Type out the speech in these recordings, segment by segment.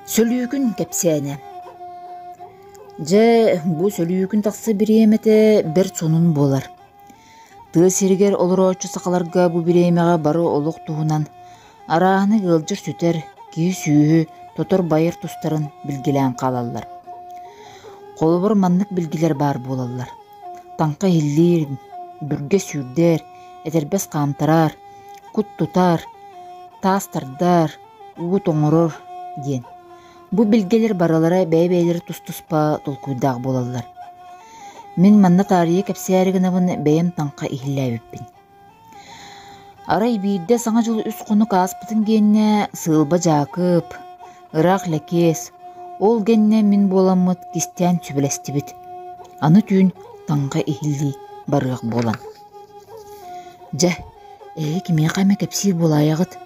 Сөлүүкүн кэпсээнэ Дьэ, бу сөлүүкүн тахса бириэмэтэ бэрт сонун буолар. Тыа сиригэр олорооччу сахаларга бу бириэмэҕэ бары олох туһунан арааһынай ыалдьар-сүтэр, киһи-сүөһү тотор-байар тустарын билгэлээн хаалаллар. Холобур, маннык билгэлэр баар буолаллар: таҥха иһиллиир, бүргэ сүүрдэр, этэрбэс хаамтарар, кут тутар, таас тардар, уу тоҥорор диэн. Бу билгэлэр барылара бэйэ-бэйэлэрэ тус-туспа толкуйдаах буолаллар. Мин манна таарыйа кэпсээри гынабын бэйэм таҥха иһиллээбиппин. Арай биирдэ Саҥа дьыл үс хонук ааспытын гиэннэ Сыылба Дьаакып, ыраах Лэкиэс, ол гэннэ мин буоламмыт кистээн сүбэлэстибит. Аны түүн таҥха иһиллии барыах буолан. Дьэ, эһиги кимиэхэ эмэ кэпсиир буолаайаҕыт,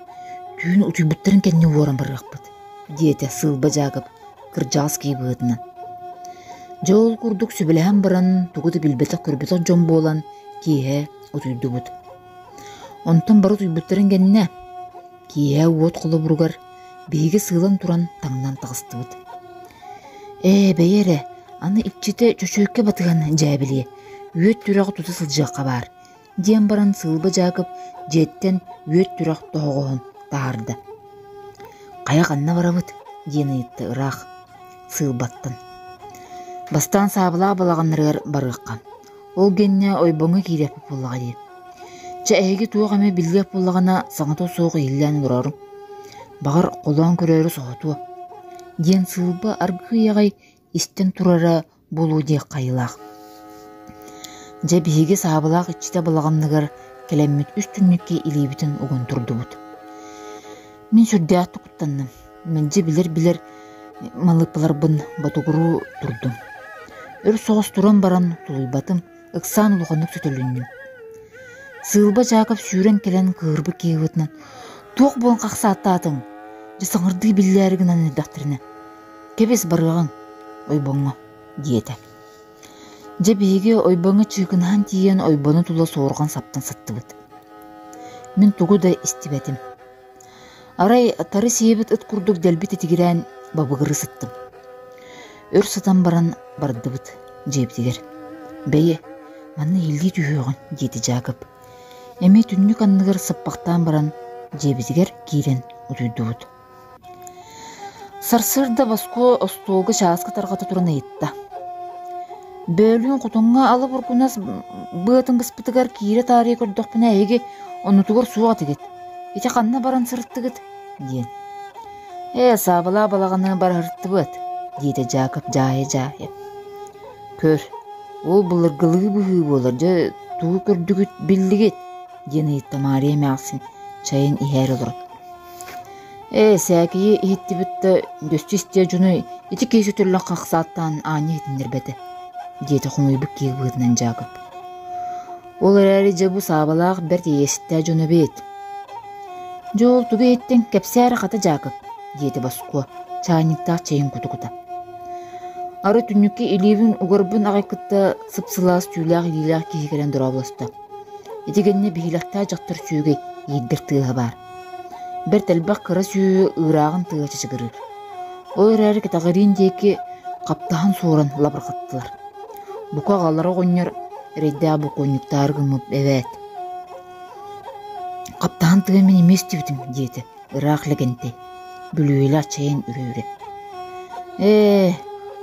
түүн утуйбуттарын кэннэ уоран барыахпыт, диэтэ Сыылба Дьаакып кырдьаҕас киһи быһыытынан. Дьэ ол курдук сүбэлэһэн баран тугу да билбэтэх-көрбөтөх дьон буолан киэһэ утуйдубут. Онтон бары утуйбуттарын кэннэ, киэһэ уот холобуругар биһиги сыылан туран таҥнан таҕыстыбыт. Ээ, бэйэ эрэ, аны иччитэ чөчүөккэ батыһан дьээбилиэ, үөт түрэҕи тута сылдьыахха баар, диэн баран Сыылба Дьаакып дьиэттэн үөт түрэх тоһоҕоһун таһаарда. «Хайа ханна барабыт?» диэн ыйытта ыраах Сыылбаттан. «Бастаан Саабылаах балаҕаннарыгар барыахха, ол гэннэ ойбоҥҥо киириэхпит буоллаҕа дии. Чэ, эһиги туох эмэ биллиэх буоллаҕына саҥата суох иһиллээн олорорум. Баҕар, холоон көрөөрү соһутуо» диэн Сыылба аргыый аҕай истэн турара буолуо диэх хайылаах. Дьэ биһиги Саабылаах иччитэ балаҕанныгар кэлэммит үс түннүккэ илиибитин уган турдубут. Мин сүрдээхтик куттанным. Мэлдьи билэр-билэр малыыппаларбын ботугуруу турдум. Өр соҕус туран баран тулуйбатым, ыксаан улаханнык сөтөлүннүм. Сыылба Дьаакап сүүрэн кэлэн кыыһырбыт киһи быһыытынан «Туох буолан хахсааттаатыҥ? Дьэ саҥардыы биллээри гынан эрдэхтэринэ Кэбис барыаҕыҥ, ойбоҥҥо, диэтэ. Дьэ биһиги ойбоҥҥо чыыкынаһан тиийэн ойбону тула суорҕан саптан сыттыбыт. Мин тугу да истибэтим. Арай тары сиэбит ыт курдук дэлби титигирээн бабыгырыы сыттым. Өр сытан баран бардыбыт дьиэбитигэр. Бэйи, манна иһиллии түһүөҕүн, диэтэ Дьаакып. Эмиэ түннүк анныгар сыппахтаан баран дьиэбитигэр киирэн утуйдубут. Сарсыарда Боско остуолга чааскы тарҕата туран ыйытта: «Бөөлүүн хотоҥҥо ала бургунас быатын быспытыгар киирэ таарыйа көрдөхпүнэ эһиги оннутугар суох этигит, ити ханна баран сырыттыгыт?» диэн. «Ээ, Саабалаах балаҕаны барыһыртыбыт», диэтэ Дьаакып дьаайа-дьаайа. «Көр, ол былыргылыы быһыы буолар, дьэ тугу көрдүгүт биллигит?» диэн ыйытта Маарыйа эмээхсин чайын иһээри олорон. Ээ, сээкэйи иһиттибит да, дөссө истиэ дьону ити киһи сөтөллөн хахсааттаан аанньа иһитиннэрбэтэ, диэтэ хомуйбут киһи быһыытынан Дьаакып. Ол эрээри дьэ бу Саабалаах бэрт иэстээх дьоно эбит. Дьэ ол тугу иһиттиҥ, кэпсээ эрэ хата Дьаакып, диэтэ Боскуо, чаанньыктаах чэйин кута-кута. Арай түннүккэ илиибин угарбын аҕай кытта сып-сылаас түүлээх илиилээх киһи кэлэн дорооболосто. Ити гэннэ биһилэхтээх дьахтар сүөгэй иирдэр тыаһа баар. Бэрт элбэх кыра сүөһү ыырааҕын тыаһа чачыгырыыр. Ол эрээри кэтэҕириин диэки хаптаһан суоран лабырҕаттылар. Бука аҕалара оҕонньор эрэйдээх бокуонньуктаары гыммыт эбээт. Хаптаһан тыа мин эмиэ истибитим диэтэ ыраах Лэгэнтэй, бүлүүһэлээх чэйин үрэ-үрэ. Ээ,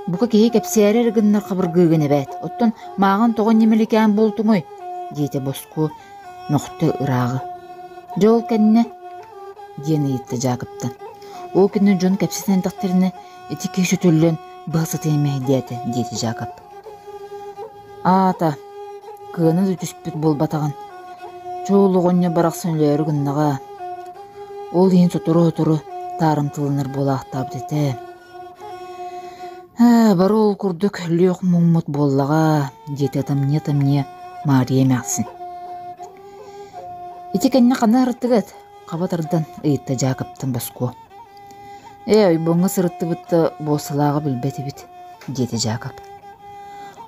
бука киһи кэпсээри эрэ гыннар хабыргыыгын эбээт, оттон мааҕын тоҕо ньимиликээн буолтуҥуй? диэтэ Боску мөхтө ырааҕы. Дьэ ол кэннэ диэн ыйытта Дьаакыптан. Ол кэннэ дьон кэпсэтэн эрдэхтэринэ ити киһи сөтөллөн быһа сытыйан мэһэйдээтэ диэтэ Дьаакап. Аата, кыана да түспүт буолбатаҕын. Чоол оҕонньор барахсан өлөөрү гыннаҕа. Ол иһин сотору-сотору таарымтыланар буолаахтаабыт этэ. Ээ, бары ол курдук лүөх муҥмут буоллаҕа, диэтэ ытамньыйа-ытамньыйа Маарыйа эмээхсин. Ити кэннэ ханна сырыттыгыт? хаба тардан ыйытта Дьаакыптан Боскуо. Ээ, ойбоҥҥо сырыттыбыт да буоссалааҕы билбэтибит, диэтэ Дьаакап.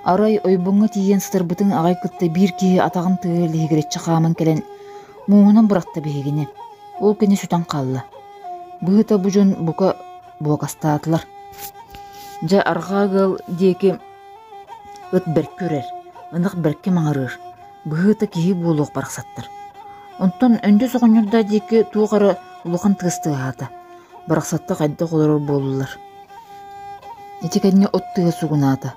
Арай ойбоҥҥо тиийэн сытарбытын аҕай кытта биир киһи атаҕын тыаһа лиһигирэччи хааман кэлэн мууһунан бырахта биһигини. Ол кэннэ сүтэн хаалла. Быһыыта бу дьон бука. буокастаатылар. Дьэ арҕаа ыал диэки ыт бэркэ үрэр, ынах бэркэ маҥырыыр, быһыыта киһи буолуох барахсаттар. Онтон Өндүс оҕонньордоох диэки туох эрэ улахан тыас тыаһаата, барахсаттар хайдах олорор буоллулар. Ити кэннэ от тыаһа сугунаата,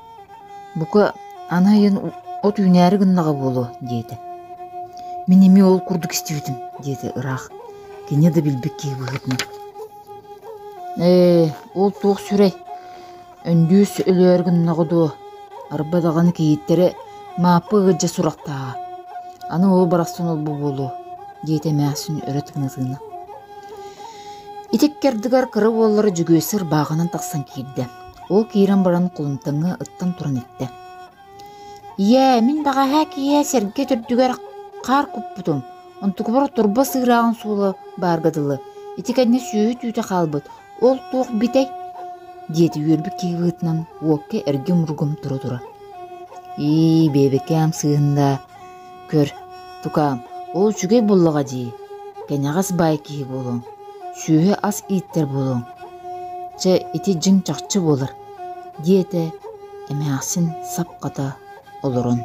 бука аны айан от үүнээри гыннаҕа буолуо диэтэ. Мин эмиэ ол курдук истибитим диэтэ ыраах, кини да билбит киһи быһыытынан. Ээ, ол туох сүрэй, Өндүүс өлөөр гыннаҕа дуо, арба даҕаны кийииттэрэ Мааппа ыалдьа сурахтааҕа, аны ол барахсан олбу буолуо, диэтэ эмээхсин өрө тыына-тыына. Ити ыккардыгар кыра уоллара Дьөгүөссэ ырбааҕынан тахсан киирдэ. Ол киирэн баран холумтаҥҥа ыттан туран эттэ: «Ийээ, мин бэҕэһээ киэһэ сэргэ төрдүгэр хаар куппутум, онтукабар турба сыырааҕын суола баарга дылы, ити кэннэ сүөһү түүтэ хаалбыт, Ол туох битэй?» диэтэ үөрбүт киһи быһыытынан уокка эргим-ургум тура-тура. «Ии, биэбэкээм сыыһында, көр, тукаам, ол үчүгэй буоллаҕа дии, кэнэҕэс баай киһи буолуоҥ, сүөһү-ас ииттэр буолуоҥ. Чэ, ити дьиҥ чахчы буолар», диэтэ эмээхсин сап хата олорон.